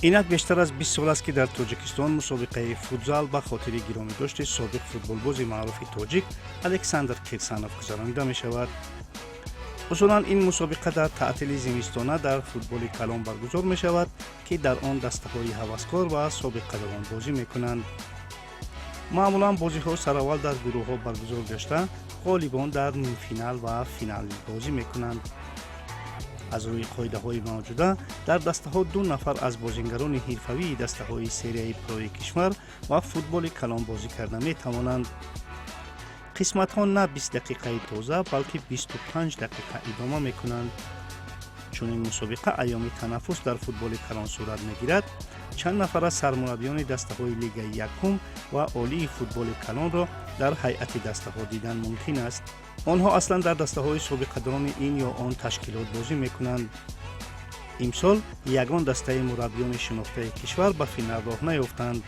Инак бештар аз 20 сол аст, ки дар Тоҷикистон мусобиқаи футзал ба хотири гиромидошти собиқ футболбози маъруфи тоҷик Александр Кирсанов гузаронида мешавад. Усулан ин мусобиқа дар таътили зимистона дар футболи калон баргузор мешавад, ки дар он дастаҳои ҳаваскор ва собиқадорон бозӣ мекунанд. Маъмулан бозиҳо сараввал дар гурӯҳҳо баргузор гашта, ғолибон дар нимфинал ва финал бозӣ мекунанд. Аз рӯи қоидаҳои мавҷуда, дар дастаҳо ду нафар аз бозингарони ҳирфавии дастаҳои серияи прои кишвар ва футболи калон бозӣ карда метавонанд. Қисматҳо на 20 дақиқаи тоза, балки 25 дақиқа идома мекунанд. Чунин мусобиқа айёми танаффус дар футболи калон сурат мегирад, чанд нафар аз сармураббиёни дастаҳои лигаи якум ва олии футболи калонро дар ҳайати дастаҳо дидан мумкин аст. Онҳо аслан дар дастаҳои собиқадорони ин ё он ташкилот бозӣ мекунанд. Имсол ягон дастаи мураббиёни шинохтаи кишвар ба финал роҳ наёфтанд,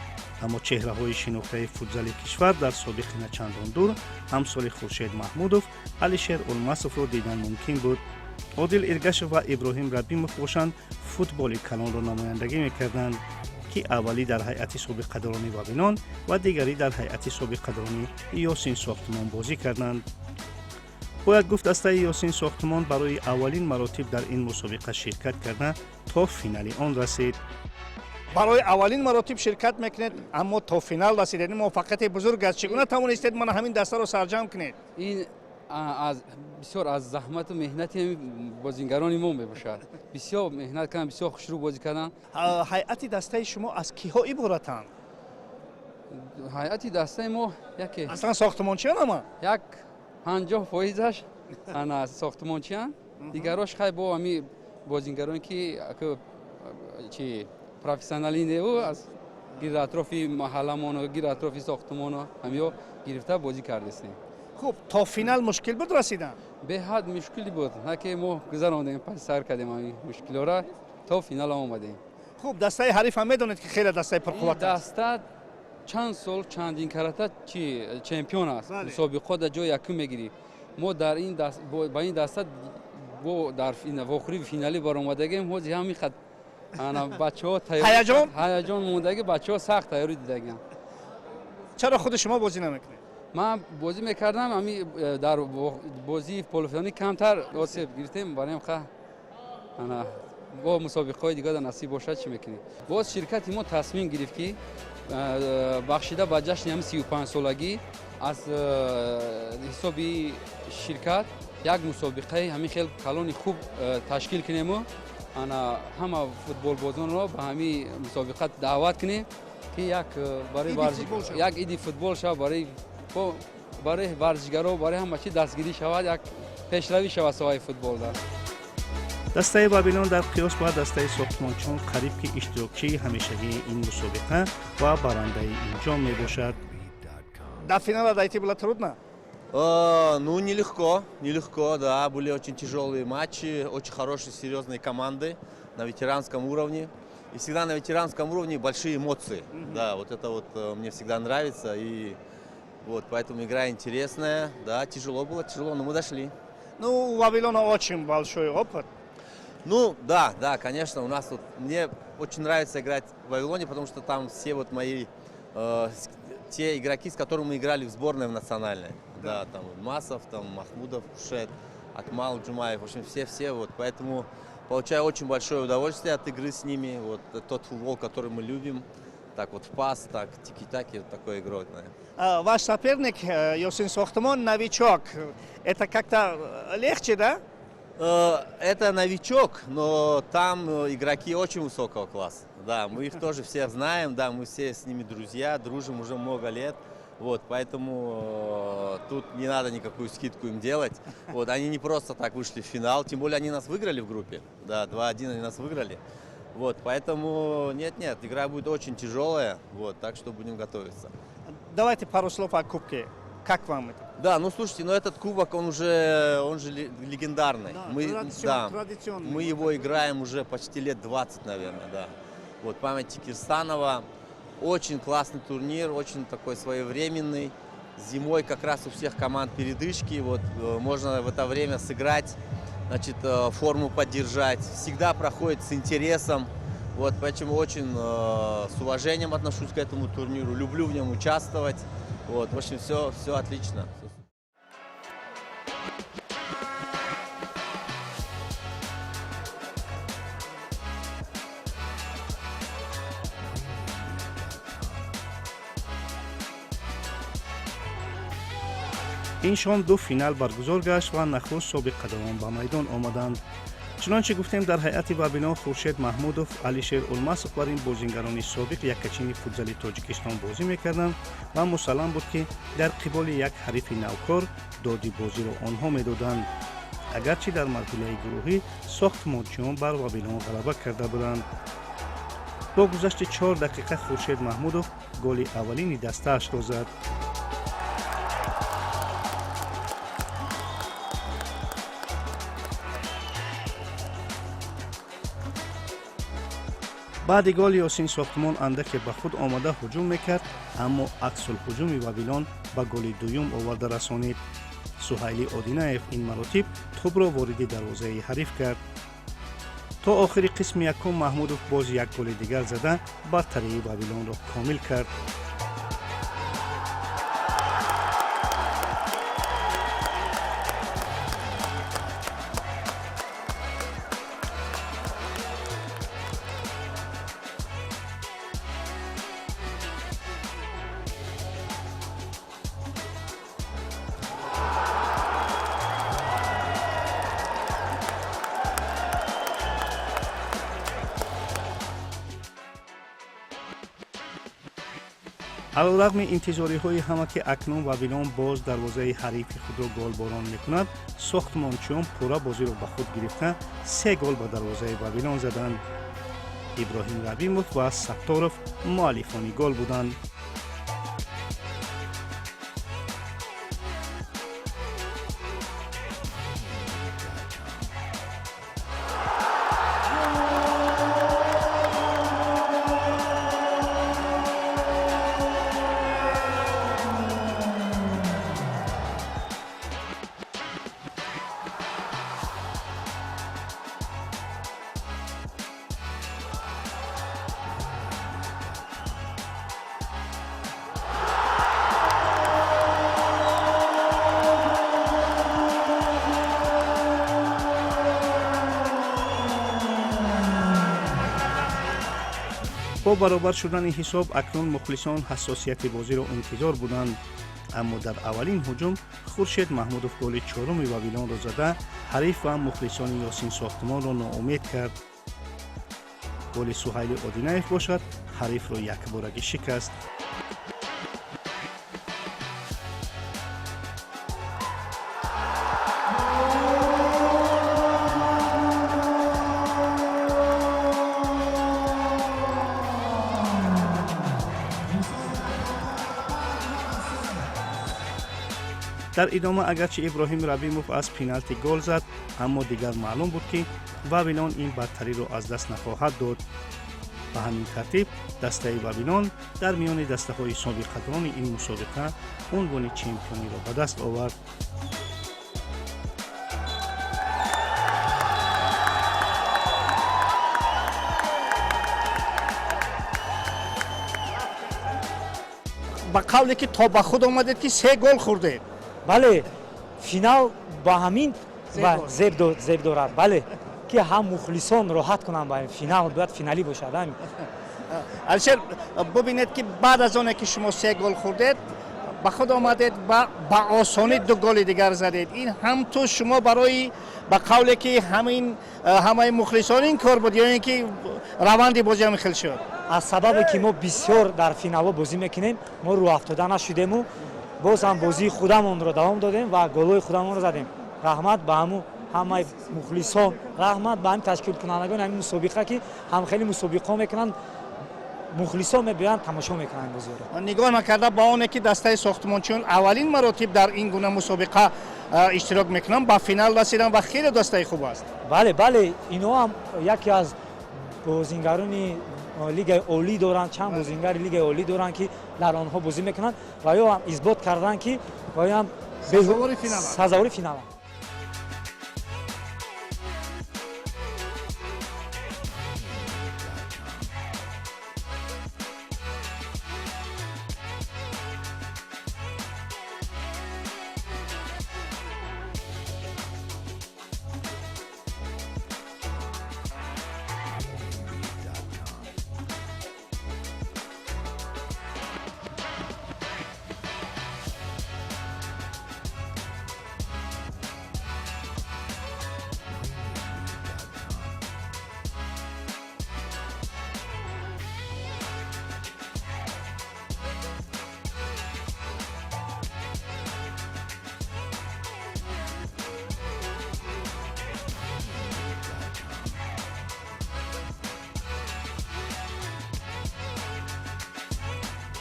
аммо чеҳраҳои шинохтаи футзали кишвар дар собиқи начандон дур, амсоли Хуршед Маҳмудов, Алишер Улмасовро дидан мумкин буд. Одил Иргашев ва Иброҳим Рабимов бошанд, футболи калонро намояндагӣ мекарданд, ки аввалӣ дар ҳайати собиқадорони Вавилон ва дигарӣ дар ҳайати собиқадорони Ёсин Сохтмон бозӣ карданд. Бояд гуфт, дастаи Ёсин Сохтмон барои аввалин маротиб дар ин мусобиқа ширкат карда, то финали он расид. Барои аввалин маротиб ширкат мекунед, аммо то финал расидед. Ин муваффақияти бузург аст. Чӣ гуна тавонистед мана ҳамин дастаро сарҷамъ кунед? Ин аз бисёр аз заҳмату меҳнати бозингарони мо мебошад. Бисёр меҳнат карданд, бисёр хушрӯ бозӣ карданд. Ҳайати дастаи шумо аз киҳо иборатанд? Ҳайати дастаи мо яке Аслан сохтмончиён ама? Як 50 фоизаш ана сохтмончиян, дигарош хай бо ҳами бозингароне, ки чи профессионалӣ неву, аз гирди атрофи маҳалламону гирди атрофи сохтмону ҳамиё гирифта бозӣ кардастем. Хуб, то финал мушкил буд расидан? Беҳад мушкилӣ буд, на ки мо гузарондем, паси сар кардем ҳамин мушкилҳоро, то финалам омадем. Хуб, дастаи ҳариф ҳам медонед, ки хеле дастаи пурқувват аст. Даста чанд сол чандин карата чи чемпион аст, мусобиқот дар ҷои якум мегирӣ. Мо дар ин ба ин даста бо дар вохӯрии финалӣ баромадагем. Ҳози ҳамин хат ана бачаҳо Ҳаяҷон? Ҳаяҷон мондагӣ, бачаҳо сахт тайёрӣ дидагианд. Чаро худи шумо бозӣ намекунед? Ман бозӣ мекардам, ами дар бозии полуфиналӣ камтар осеб гирифтем, барои ха ана бо мусобиқаҳои дигар дар насиб бошад, чӣ мекунем. Боз ширкати мо тасмим гирифт, ки бахшида ба ҷашни ҳами 35-солагӣ аз ҳисоби ширкат як мусобиқаи ҳамин хел калони хуб ташкил кунему ана ҳама футболбозонро ба ҳамин мусобиқа даъват кунем, ки як барои як иди футбол шавад, барои варзишгаро, барои ҳама чи дастгирӣ шавад, як пешравӣ шавад соҳаи футболда. Дастаи Вавилон дар қиёс ба дастаи сохтмончиён қариб ки иштирокчии ҳамешагии ин мусобиқа ва барандаи ин ҷом мебошад. До финала дойти было трудно? Ну, нелегко, нелегко, да. Были очень тяжелые матчи, очень хорошие, серьезные команды на ветеранском уровне. И всегда на ветеранском уровне большие эмоции. Да, вот это вот мне всегда нравится. И вот поэтому игра интересная. Да, тяжело было, тяжело, но мы дошли. Ну, у Вавилона очень большой опыт. Ну, да, конечно, у нас тут... Мне очень нравится играть в Вавилоне, потому что там все вот мои те игроки, с которыми мы играли в сборной в национальной. Да, там Масов, там Махмудов, Хуршед, Акмал Джумаев, в общем, все-все. Вот, поэтому получаю очень большое удовольствие от игры с ними. Вот тот футбол, который мы любим. Так вот в пас, так тики-таки, вот такой игрой. Да. Ваш соперник Ёсин Сохтмон новичок. Это как-то легче, да? Это новичок, но там игроки очень высокого класса. Да, мы их тоже всех знаем, да, мы все с ними друзья, дружим уже много лет. Вот, поэтому тут не надо никакую скидку им делать. Вот, они не просто так вышли в финал, тем более они нас выиграли в группе. Да, 2-1 они нас выиграли. Вот, поэтому нет-нет, игра будет очень тяжелая, вот, так что будем готовиться. Давайте пару слов о кубке. Как вам это? Да, ну слушайте, ну этот кубок, он уже, он же легендарный. Да, мы, да, традиционный. Мы его играем уже почти лет 20, наверное, да. Вот, памяти Кирсанова. Очень классный турнир, очень такой своевременный. Зимой как раз у всех команд передышки, вот, можно в это время сыграть, значит, форму поддержать. Всегда проходит с интересом. Вот, поэтому очень с уважением отношусь к этому турниру, люблю в нем участвовать. Вот, в общем, все отлично. Ин шом ду финал баргузор гашт ва нахуст собиққадамон ба майдон омаданд. Чунончи гуфтем, дар ҳайати Вабилон Хуршед Маҳмудов, Алишер Улмасов бар ин бозингарони собиқ яккачини футзали Тоҷикистон бозӣ мекарданд ва мусаллам буд, ки дар қиболи як ҳарифи навкор доди бозиро онҳо медоданд, агарчи дар марҳилаи гурӯҳӣ сохтмончиён бар Вабилон ғалаба карда буданд. Бо гузашти 4 дақиқа Хуршед Маҳмудов голи аввалини дастаашро зад. Баъди гол Ёсин Сохтмон андаке ба худ омада ҳуҷум мекард, аммо аксулҳуҷуми Вавилон ба голи дуюм оварда расонид. Суҳайли Одинаев ин маротиб тӯбро вориди дарвозаи ҳариф кард. То охири қисми якум Маҳмудов боз як голи дигар зада, бартарии Вавилонро комил кард. Алорағми интизориҳои ҳама, ки акнун Вавилон боз дарвозаи ҳарифи худро голборон мекунад, сохтмончиён пурра бозиро ба худ гирифта, се гол ба дарвозаи Вавилон заданд. Иброҳим Рабимов ва Сатторов муаллифони гол буданд. Бо баробар шудани ҳисоб акнун мухлисон ҳассосияти бозиро интизор буданд, аммо дар аввалин ҳуҷум Хуршед Маҳмудов голи чоруми Вавилонро зада, ҳариф ва мухлисони Ёсин Сохтмонро ноумед кард. Голи Суҳайли Одинаев бошад, ҳарифро якборагӣ шикаст. Дар идома агарчи Иброҳим Рабимов аз пеналти гол зад, аммо дигар маълум буд, ки Вавилон ин бартариро аз даст нахоҳад дод. Ба ҳамин тартиб дастаи Вавилон дар миёни дастаҳои собиқадорони ин мусобиқа унвони чемпиониро ба даст овард. Ба қавле ки то ба худ омадед, ки се гол хӯрдед. Бале, финал ба ҳамин зеб дорад, бале, ки ҳам мухлисон роҳат кунанд. Ба финал бояд финалӣ бошад. Алишер, бубинед, ки баъд аз оне ки шумо се гол хӯрдед, ба худ омадед ва ба осонӣ ду голи дигар задед. Ин ҳам ту шумо барои, ба қавле ки ҳамин ҳамаи мухлисон ин кор буд ё ин ки раванди бозӣ ҳам хел шуд? Аз сабабе ки мо бисёр дар финалҳо бозӣ мекунем, мо рӯҳафтода нашудему боз ҳам бозии худамонро давом додем ва голҳои худамонро задем. Раҳмат ба ҳаму ҳамаи мухлисон, раҳмат ба ҳамин ташкилкунандагони ҳамин мусобиқа, ки ҳам хеле мусобиқаҳо мекунанд, мухлисон мебиёянд, тамошо мекунанд бозиро. Нигоҳ накарда ба оне ки дастаи сохтмончиён аввалин маротиб дар ин гуна мусобиқа иштирок мекунанд, ба финал расиданд ва хеле дастаи хуб аст. Бале, бале, инҳо ҳам яке аз бозингарони лигаи олӣ доранд, чанд бозингари лигаи олӣ доранд, ки дар онҳо бозӣ мекунанд ва ё ҳам исбот карданд, ки ва ё ҳам сазовори финаланд.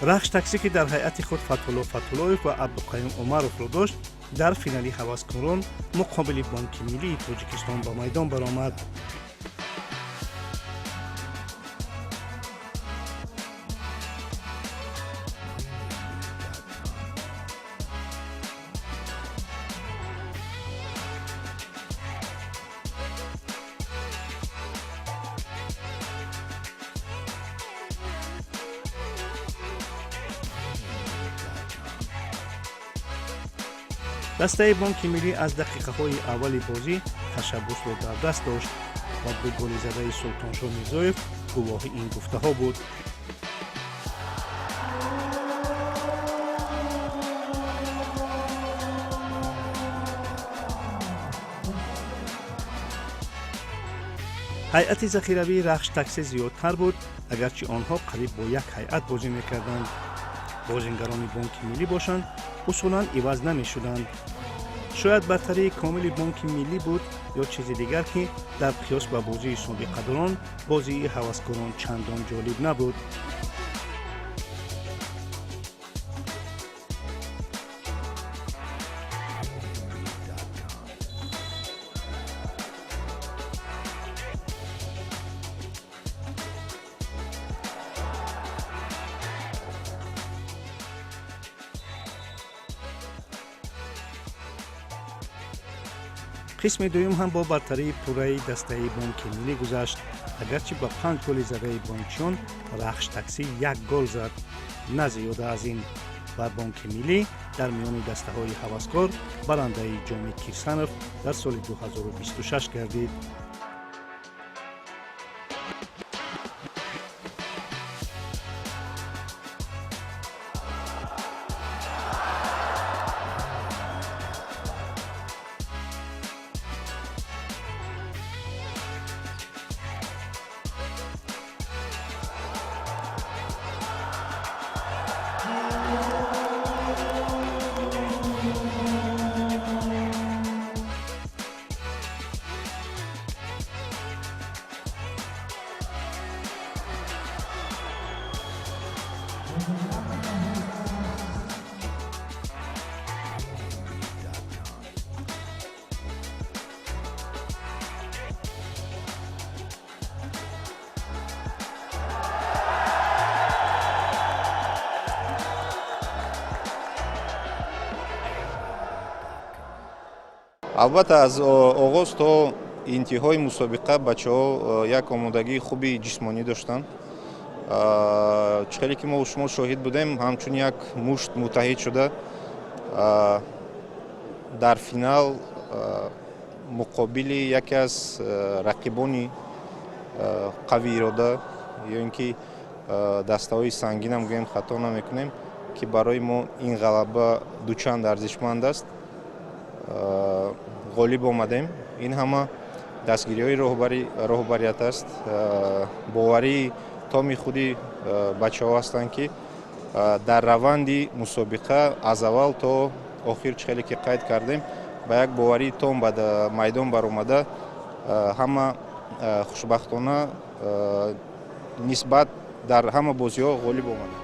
Рахш Таксӣ, ки дар ҳайати худ Фатҳулло Фатҳуллоев ва Абдуқаюм Умаровро дошт, дар финали ҳаваскорон муқобили Бонки миллии Тоҷикистон ба майдон баромад. Дастаи Бонки миллӣ аз дақиқаҳои аввали бозӣ ташаббусро дар даст дошт ва ду голи задаи Султоншоҳ Мирзоев гувоҳи ин гуфтаҳо буд. Ҳайати захиравии Рахш Таксӣ зиёдтар буд, агарчи онҳо қариб бо як ҳайат бозӣ мекарданд. Бозингарони Бонки миллӣ бошанд, усулан иваз намешуданд. Шояд бартарии комили Бонки миллӣ буд ё чизи дигар, ки дар қиёс ба бозии собиқадорон бозии ҳаваскорон чандон ҷолиб набуд. Қисми дуюм ҳам бо бартарии пурраи дастаи Бонки миллӣ гузашт. Агарчи ба панҷ голи задаи бонкчиён Рахш Таксӣ як гол зад, на зиёда аз ин, ва Бонки миллӣ дар миёни дастаҳои ҳаваскор барандаи ҷоми Кирсанов дар соли 2026 гардид. Албатта, аз оғоз то интиҳои мусобиқа бачаҳо як омодагии хуби ҷисмонӣ доштанд. Чӣ хеле ки мо шумо шоҳид будем, ҳамчун як мушт муттаҳид шуда дар финал муқобили яке аз рақибони қавиирода ё ин ки дастаҳои сангинам гӯем, хато намекунем, ки барои мо ин ғалаба дучанд арзишманд аст, ғолиб омадем. Ин ҳама дастгириҳои роҳбарият аст, боварии томи худи бачаҳо ҳастанд, ки дар раванди мусобиқа аз аввал то охир, чӣ хеле ки қайд кардем, ба як боварии том ба майдон баромада, ҳама хушбахтона нисбат дар ҳама бозиҳо ғолиб омаданд.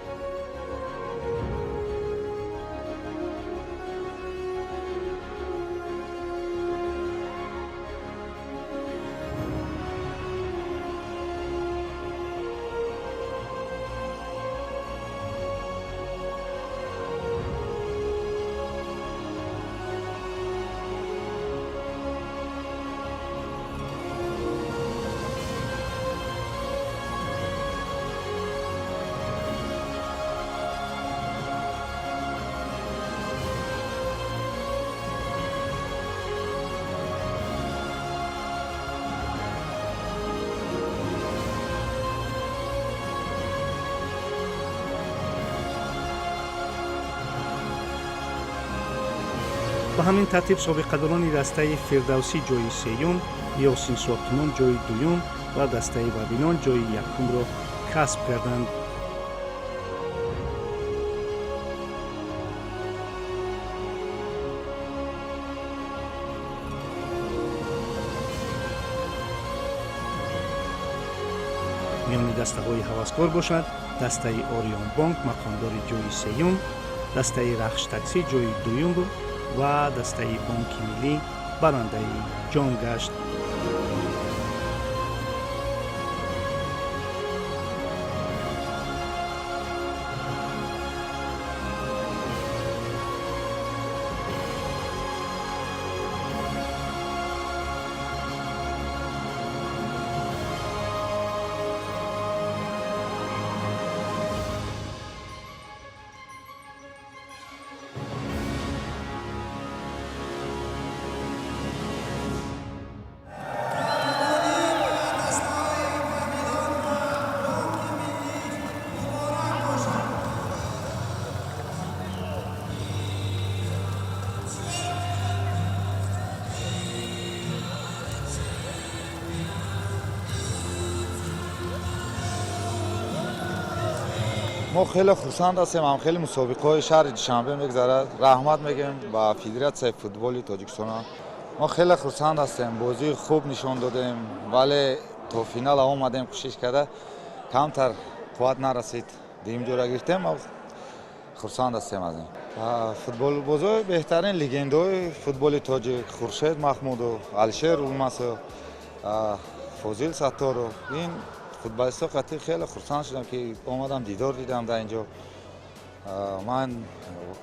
Ба ҳамин тартиб, собиқадорони дастаи Фирдавсӣ ҷои сеюм, Ёсин Сохтмон ҷои дуюм ва дастаи Вабинон ҷои якумро касб карданд. Миёни дастаҳои ҳаваскор бошад, дастаи Ориёнбонк мақомдори ҷои сеюм, дастаи Рахш Таксӣ ҷои дуюмро ва дастаи Бонки Миллӣ барандаи ҷом гашт. Мо хеле хурсанд ҳастем, ҳам хеле мусобиқаҳои шаҳри Душанбе мегузарад. Раҳмат мегӯем ба Федератсияи футболи Тоҷикистон. Мо хеле хурсанд ҳастем, бозии хуб нишон додем, вале то финал омадем, кӯшиш карда, камтар қувват нарасид, дуюм ҷора гирифтем. Хурсанд ҳастем аз ин. Футболбозои беҳтарин, легендаҳои футболи тоҷик Хуршед Маҳмудов, Алишер Улмасов, Фозил Сатторов, ин футболистҳо қатъи хеле хурсанд шудам, ки омадам, дидор дидам дар инҷо. Ман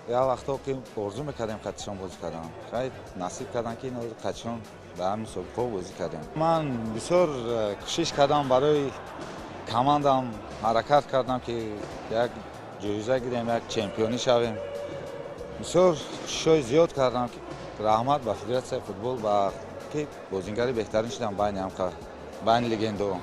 як вақтҳо ки орзу мекардем қатъишон бозӣ кардам, хай насиб кардам, ки қатъишон дар ҳамин мусобиқаҳо бозӣ кардем. Ман бисёр кӯшиш кардам, барои командам ҳаракат кардам, ки як ҷоиза гирем, як чемпионӣ шавем. Бисёр кӯшишҳои зиёд кардам. Раҳмат ба Федератсияи футбол, ба ки бозингари беҳтарин шудам байни легендаҳо.